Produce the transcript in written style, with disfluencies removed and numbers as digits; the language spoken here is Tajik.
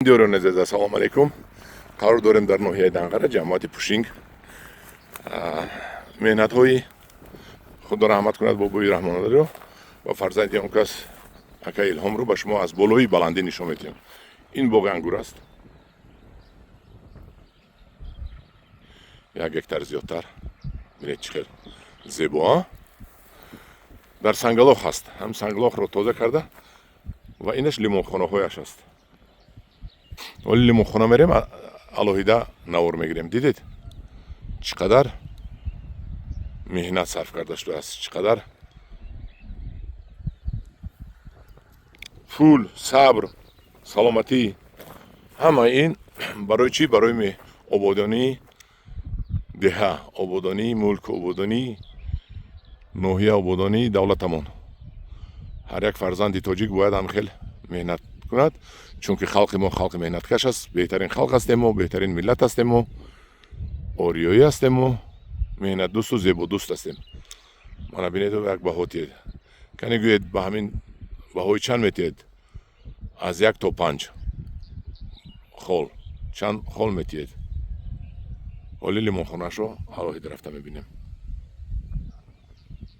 Диёрони азиз, ассалому алайкум. Қарор дорем дар ноҳияи Данғара, ҷамоати Пушинг. Меҳнатҳои Худо раҳмат кунад бобои Раҳмоналиро ва фарзанди он кас ака Илҳомро ба шумо аз болои баландӣ нишон медиҳем. Ин боғи ангур аст, 1 гектар зиёдтар. Бинед, чӣ хел зебо дар сангалох ҳаст. Ҳам сангалохро тоза карда ва инаш лимонхонаҳояш аст. Оли лимонхона мерем, алоҳида навор мегирем. Дидед, чӣ қадар меҳнат сарф карда шудааст, чӣ қадар пул, сабр, саломатӣ. Ҳама ин барои чӣ? Барои ободонии деҳа, ободонии мулк, ободонии ноҳия, ободонии давлатамон. Ҳар як фарзанди тоҷик бояд ҳам хел меҳнат кунад, чунки халқи мо халқи меҳнаткаш аст. Беҳтарин халқ ҳастем мо, беҳтарин миллат ҳастем мо, ориёӣ ҳастем мо, меҳнатдӯсту зебодӯст ҳастем. Мана бинед, як баҳо тиед. Кане гӯед, ба ҳамин баҳои чанд метиҳед? Аз 1 то 5 хол чанд хол метиҳед? Ҳоли лимонхонаашро алоҳида рафта мебинем.